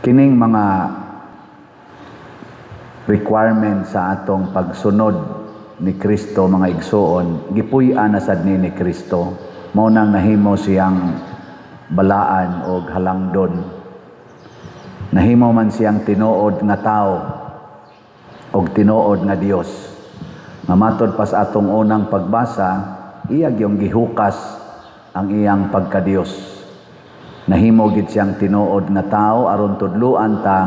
Kining mga requirement sa atong pagsunod ni Kristo, mga igsoon, gipuy-an na sad ni Kristo. Mao nang nahimo siyang balaan og halangdon. Nahimo man siyang tinuod nga tao og tinuod nga Dios. Nga matod pa sa atong unang pagbasa, iya gyung gihukas ang iyang pagkadiyos. Nahimo gid siyang tinuod nga tao aron tudluan ta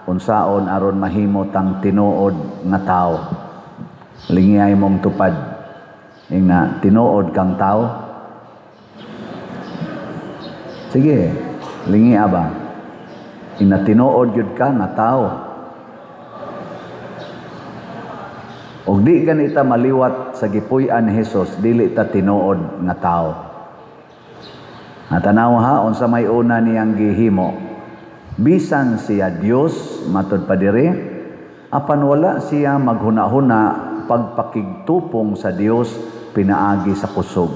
unsaon aron mahimo tang tinuod nga tao. Lingiyay mong tupad. Ingna, tinuod kang tao. Sige, lingi ba? Ingna, tinuod gyud ka nga tao. Og di ganita maliwat sa gipuy-an ni Hesus, dili ta tinuod nga tao. Natanaw ha, unsa may una niyang gihimo. Bisan siya Dios, matod pa diri, apan wala siya maghuna-huna pagpakigtupong sa Dios pinaagi sa kusog.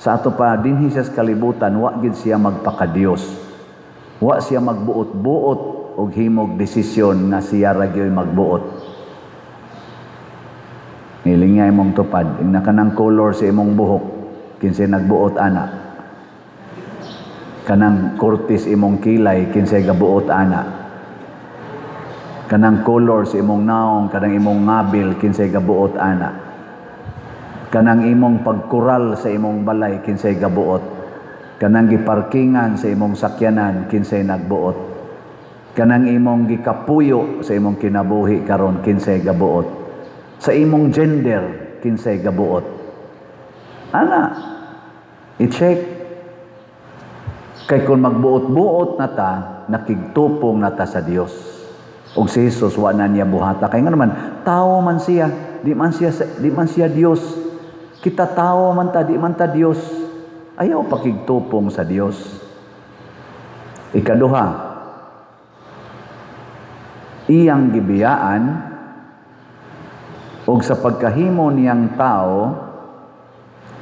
Sa ato pa dinhi siya sa kalibutan, wa gid siya magpakadiyos. Wa siya magbuot-buot og himog desisyon nga siya ra gyoy magbuot. Nilingay mong tupad, ingna, kanang color sa imong buhok, kinsay nagbuot ana? Kanang kurtis imong kilay, kinsay gabuot ana? Kanang color sa imong naong, kanang imong ngabil, kinsay gabuot ana? Kanang imong pagkural sa imong balay, kinsay gabuot? Kanang giparkingan sa imong sakyanan, kinsay nagbuot? Kanang imong gikapuyo sa imong kinabuhi karon, kinsay gabuot? Sa imong gender, kinsay gabuot? Ana, i-check. Kay kung magbuot-buot na ta, nakigtupong na ta sa Dios. Og si Jesus, wa na niya buhata. Kay nga naman, tao man siya, di man siya Dios. Kita, tao man ta, di man ta Dios. Ayaw pakigtupong sa Dios. Ikaduha, iyang gibiyaan og sa pagkahimo niyang tao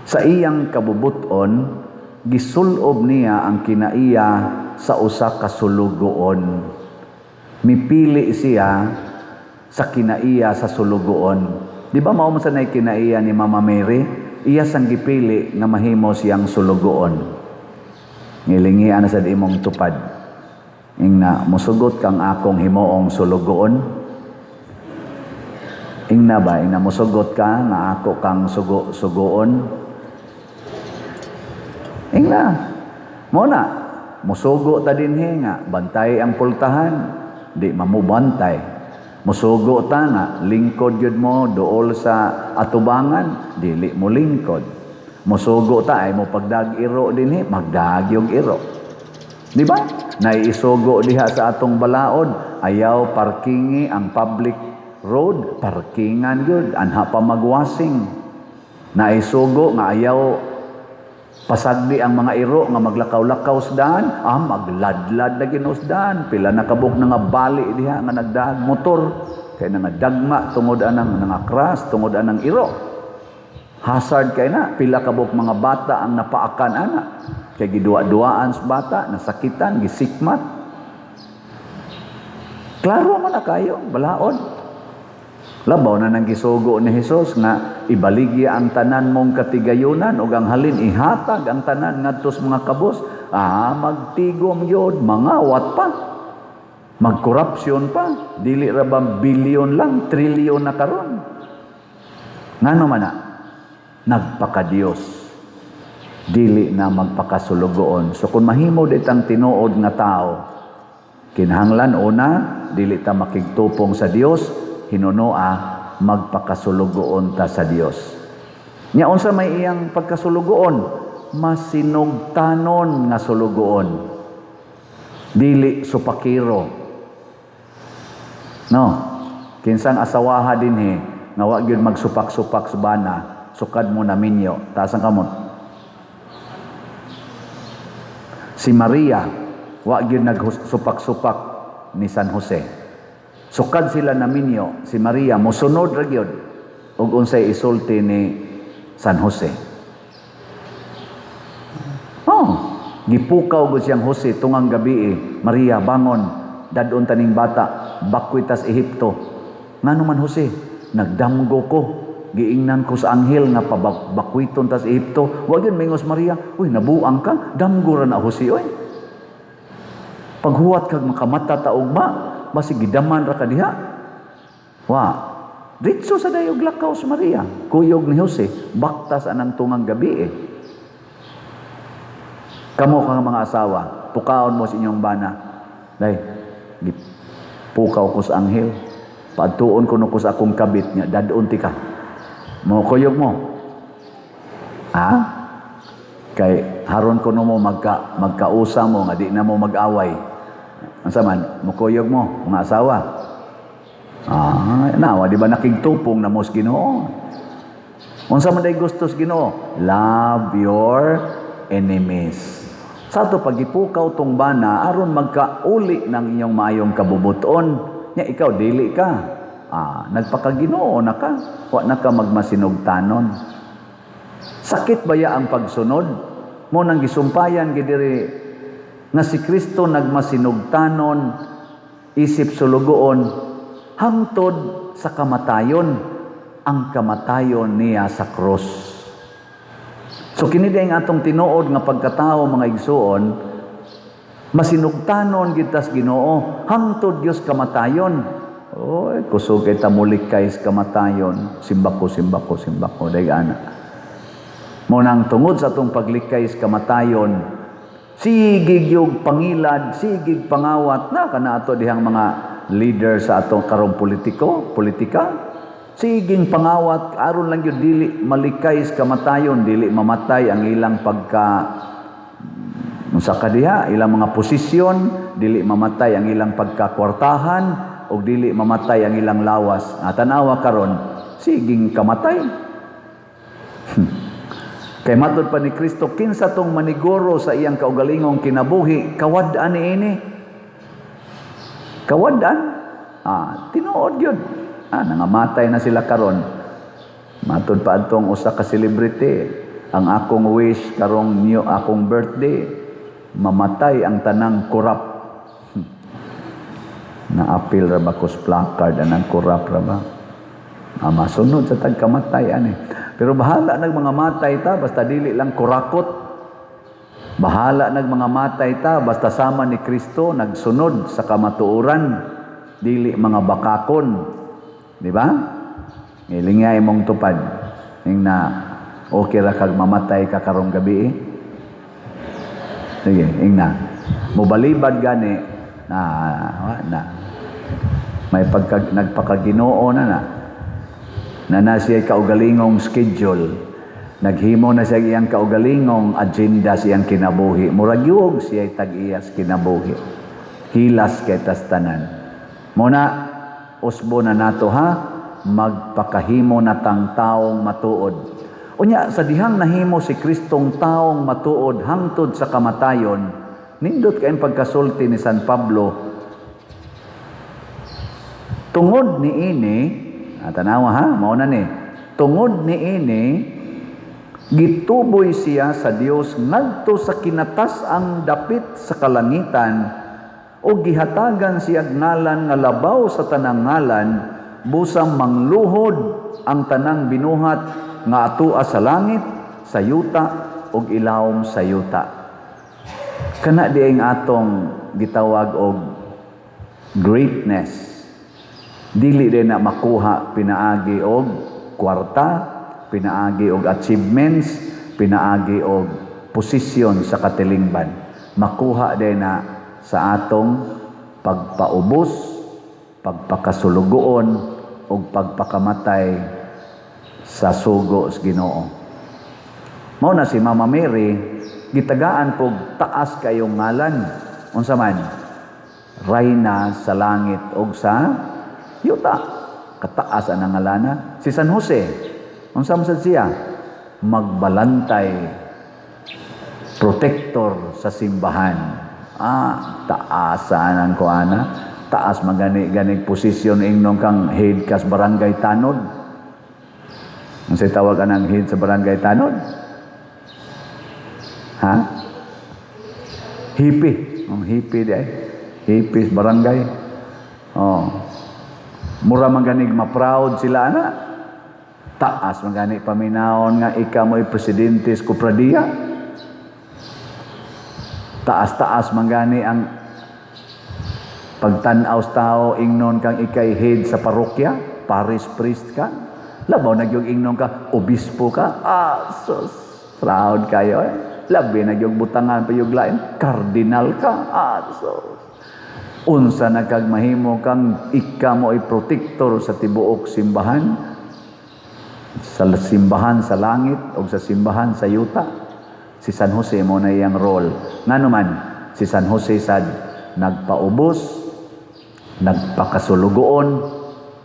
sa iyang kabubuton, gisulob niya ang kinaiya sa usa ka sulugoon. Mipili siya sa kinaiya sa sulugoon. Di ba mao man sa nay kinaiya ni Mama Mary? Iya sang gipili nga mahimo siyang sulugoon. Ngilingian na sa imong tupad. Ingna, musugot kang akong himuong sulugoon? Ingna ba, ingna, musugot ka nga ako kang sugoon? Ingna, mo na, musugo ta dinhi nga bantay ang pultahan, di mamubantay. Musugo ta nga lingkod yun mo dool sa atubangan, dili mo lingkod. Musugo ta ay mo pagdag iro dinhi, magdag yung iro. Di ba? Naiisugo diha sa atong balaod, ayaw parkingi ang public road, parkingan yun, anha pa magwasing. Naisugo nga ayaw pasagdi ang mga iro nga maglakaw-lakaw sa daan, magladlad na ginuos daan. Pila na kabuk na nga bali diha nga nagdaag motor, kay nga dagma tungod anang nga crash, tungod anang iro. Hazard kay na, pila kabuk mga bata ang napaakan ana. Kay giduwa-duaan sa bata, nasakitan, gisikmat. Klaro man na kayo, balaod. Labaw na nang gisugo ni Hesus nga ibaligya ang tanan mong katigayunan ug ang halin ihatag ang tanan ngadto sa mga kabos. Magtigom yod, mangawat pa. Magkorupsyon pa. Dili ra ba bilyon lang, trilyon na karon. Ngano man na? Nagpakadiyos. Dili na magpakasulugoon. So kung mahimo ditang tinuod nga tao, kinahanglan una, dili ta makigtupong sa Dios, hinunoa magpakasulugoon ta sa Dios. Nya unsa may iyang pagkasulugoon? Masinugtanon nga sulugoon. Dili supakiro. No. Kinsang asawaha dinhi nga wa gyud magsupak-supak sa bana, sukad mo na minyo, taas ang kamot. Si Maria wa gyud nagsupak-supak ni San Jose. Sukad sila na minyo, si Maria mosunod ra gyud og unsay isulti ni San Jose. Oh, gipukaw gud siyang Jose tungang gabi. Maria, bangon. Dadon taning bata, bakwit tas Ehipto. Ngano man, Jose? Nagdamgo ko. Giingnan ko sa anghel nga pabakwiton tas Ehipto. Wa gyud mingos Maria, "Uy, nabuang ka, damgo ra na, Jose, oy. Paghuwat kag makamata ta ugma, basig gidaman ra ka diha." Wa. Diretso sa dayog lakaw si Maria. Kuyog ni Jose, baktas anang tungang gabi eh. Kamo kang mga asawa, pukaon mo sa inyong bana. "Day, pukaw ko sa anghel. Paadtuon ko no ko sa akong kabit nga dadon ti ka." Mo kuyog mo. Ha? Kay haron ko no mo magkausa mo nga di na mo mag-away. Unsa man, mukuyog mo mga asawa? Ah, nawa di ba nakigtupong na mo sa Ginoo? Unsa man day gusto sa Ginoo? Love your enemies. Sa ato pagipukaw tong bana aron magkauli ng inyong maayong kabubuton. Nya ikaw dili ka. Ah, nagpakaginoo na ka. Wa na ka magmasinugtanon. Sakit baya ang pagsunod? Mo nang gisumpayan gidiri nga si Kristo nagmasinugtanon isip sulugoon hangtod sa kamatayon, ang kamatayon niya sa krus. So kini ang atong tinuod nga pagkatao, mga igsuon, masinugtanon gid tas Ginoo hangtod Dios kamatayon. Oy, kusog kay ta mulikay sa kamatayon. Simbako, simbako, simbako, day ana. Mo nang tungod sa atong paglikay sa kamatayon, sigig yung pangilad, sigig pangawat na kana ato dihang mga leader sa atong karong politiko, politika. Siging pangawat aron lang gyud dili malikay sa kamatayon, dili mamatay ang ilang pagka unsa ka diha, ilang mga posisyon, dili mamatay ang ilang pagkakwartahan, ug dili mamatay ang ilang lawas. Ah, tanawa karon, siging kamatay. Kay matod pa ni Kristo, kinsa tong maniguro sa iyang kaugalingong kinabuhi, kawad-an niini. Kawad-an? Ah, tinuod yun. Ah, nangamatay na sila karon. Matod pa adtong usa ka celebrity, "Ang akong wish karong new akong birthday, mamatay ang tanang korap." Naapil ra ba kos placard anang korap ra ba? Ah, masunod sa tagkamatay ani. Pero bahala nag mga matay ta basta dili lang kurakot. Bahala nag mga matay ta basta sama ni Kristo nagsunod sa kamatuoran, dili mga bakakon. Di ba? Ngilingay mong tupad. Ing na okay ra kag mamatay ka karong gabi eh. Sige, ing na. Mobalibad gani na wa na. May pagka, nagpakaginoo na na. Na na siya kaugalingong schedule. Naghimo na siya iyang kaugalingong agenda sa iyang kinabuhi. Murag yuog siya tag-iyas kinabuhi. Hilas kay tas tanan. Muna, usbo na nato ha, magpakahimo na tang taong matuod. Unya, sa dihang nahimo si Kristong taong matuod hangtod sa kamatayon, nindot kayong pagkasulti ni San Pablo, tungod ni ini, ah, tanawa ha, mao na ni, tungod ni ini, gituboy siya sa Dios ngadto sa kinatas-ang dapit sa kalangitan o gihatagan siya ngalan nga labaw sa tanang ngalan, busang mangluhod ang tanang binuhat nga atua sa langit, sa yuta ug ilawom sa yuta. Kana di ang atong gitawag og greatness. Dili din na makuha pinaagi og kwarta, pinaagi og achievements, pinaagi og posisyon sa katilingban. Makuha din na sa atong pagpaubos, pagpakasulugoon ug pagpakamatay sa sugo sa Ginoo. Mao na si Mama Mary gitagaan pog taas kayong ngalan. Unsa man? Rayna sa langit ug sa yuta. Kataas ang ngalana. Si San Jose, unsa man sad siya? Magbalantay, protector sa simbahan. Ah, taas sa anang kuana. Taas magani ganig posisyon ingnon kang head kas barangay tanod. Unsay tawag anang head sa barangay tanod? Ha? Hipi. Ang hipi di ay. Hepe barangay. Oh. Mura man ganig ma-proud sila ana. Taas man gani paminawon nga ikaw mo'y presidente sa kopradiya. Taas-taas man gani ang pagtan-aw sa tao ingnon kang ikay head sa parokya, parish priest ka. Labaw na gyud ingnon ka, obispo ka. Ah, sus, proud kayo eh. Labi na gyud butangan pa yung lain, cardinal ka. Ah, sus. Unsa na kag mahimo kang ika mo ay protector sa tibuok simbahan, sa simbahan sa langit o sa simbahan sa yuta. Si San Jose mo na iyang role. Ngano man, si San Jose sad nagpaubos, nagpakasulugoon,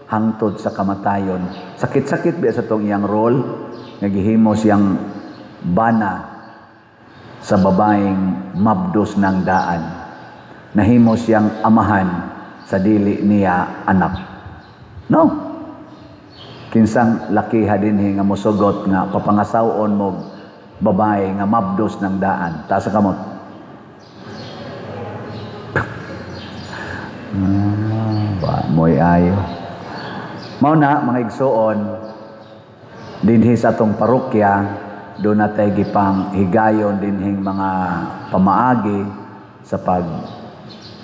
hangtod sa kamatayon. Sakit-sakit biya sa tong iyang role, nga gihimo siyang bana sa babaeng mabdos ng daan. Nahimo siyang amahan sa dili niya anak. No? Kinsang lakiha dinhi nga mosugot nga papangasaw-on mo babae nga mabdos ng daan. Taas sa kamot. Ah, wa mo'y ayo. Mao na mga igsuon, dinhi sa atong parokya, doon natay gipang higayon dinhing mga pamaagi sa pag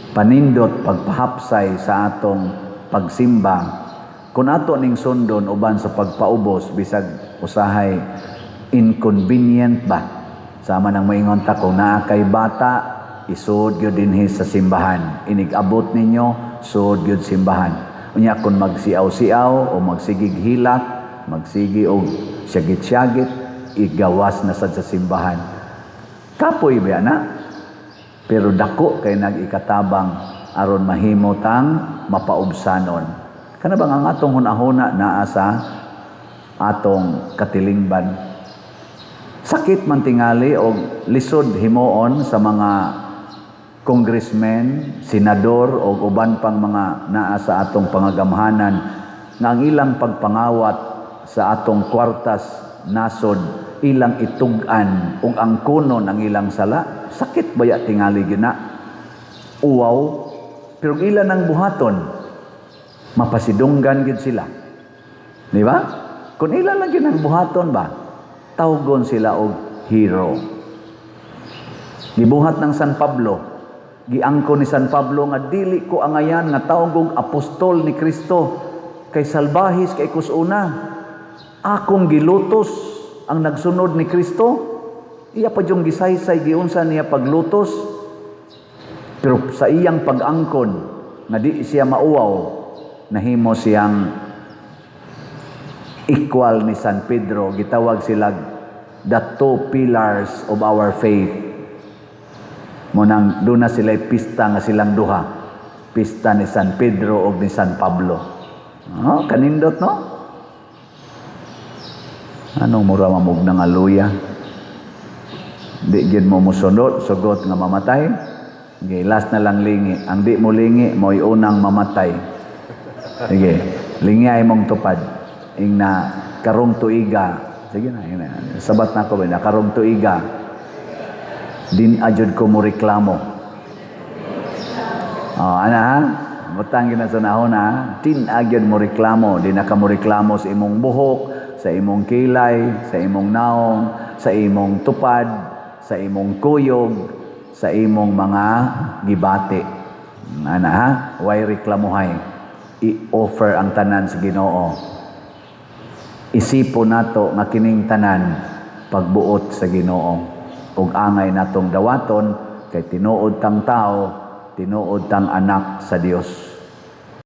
panindot, pagpahapsay sa atong pagsimba. Kung ato ning sundon uban sa pagpaubos, bisag usahay inconvenient ba? Sama nang moingon ta, kung naa kay bata, isod gyud dinhi sa simbahan. Inig-abot ninyo, sud gyud simbahan. Unya kung magsiaw-siaw o magsigig hilak, magsigi og syagit-syagit, igawas na sad sa simbahan. Kapoy ba na? Pero dako kay nag-ikatabang aron mahimo tang mapaubsanon. Kana bang ang atong hunahuna naa sa atong katilingban? Sakit man tingali og lisod himuon sa mga congressmen, senador o uban pang mga naa sa atong pangagamhanan nga ang ilang pagpangawat sa atong kwartas nasod ilang itug-an ug ang kunon ang ilang sala. Sakit baya tingali gina? Uwaw, pero ila nang buhaton, mapasidunggan gid sila. Di ba? Kung ila lang gid ang buhaton ba, tawgon sila og hero. Gibuhat ng San Pablo, giangko ni San Pablo nga dili ko angayan nga tawgog apostol ni Kristo kay salbahis kay kusuna. Akong gilutos ang nagsunod ni Kristo. Iya pa yung gisaysay giunsa niya paglutos. Pero sa iyang pag-angkon nga di siya mauwaw, nahimo siyang equal ni San Pedro. Gitawag sila the two pillars of our faith. Munang doon na sila pista nga silang duha. Pista ni San Pedro o ni San Pablo. Oh, kanindot, no? Anong mura mamug ng aluya? Di gyud mo musunod, sugot nga mamatay. Sige, last na lang lingi. Ang di mo lingi, mo'y unang mamatay. Sige, lingi ay mong tupad. Ing na karong tuiga. Sige na, ing na. Sabat na ko ba, na karong tuiga. Din ajud ko mo reklamo. Oh, ana ha? Butang gina sa nahon ha. Din agyud mo reklamo. Di na ka mo reklamo sa imong buhok, sa imong kilay, sa imong naong, sa imong tupad, sa imong kuyog, sa imong mga gibati. Ana ha? Way reklamohay. I-offer ang tanan sa Ginoo. Isipo nato nga kining tanan pagbuot sa Ginoo. Ug angay natong dawaton kay tinuod tang tao, tinuod tang anak sa Dios.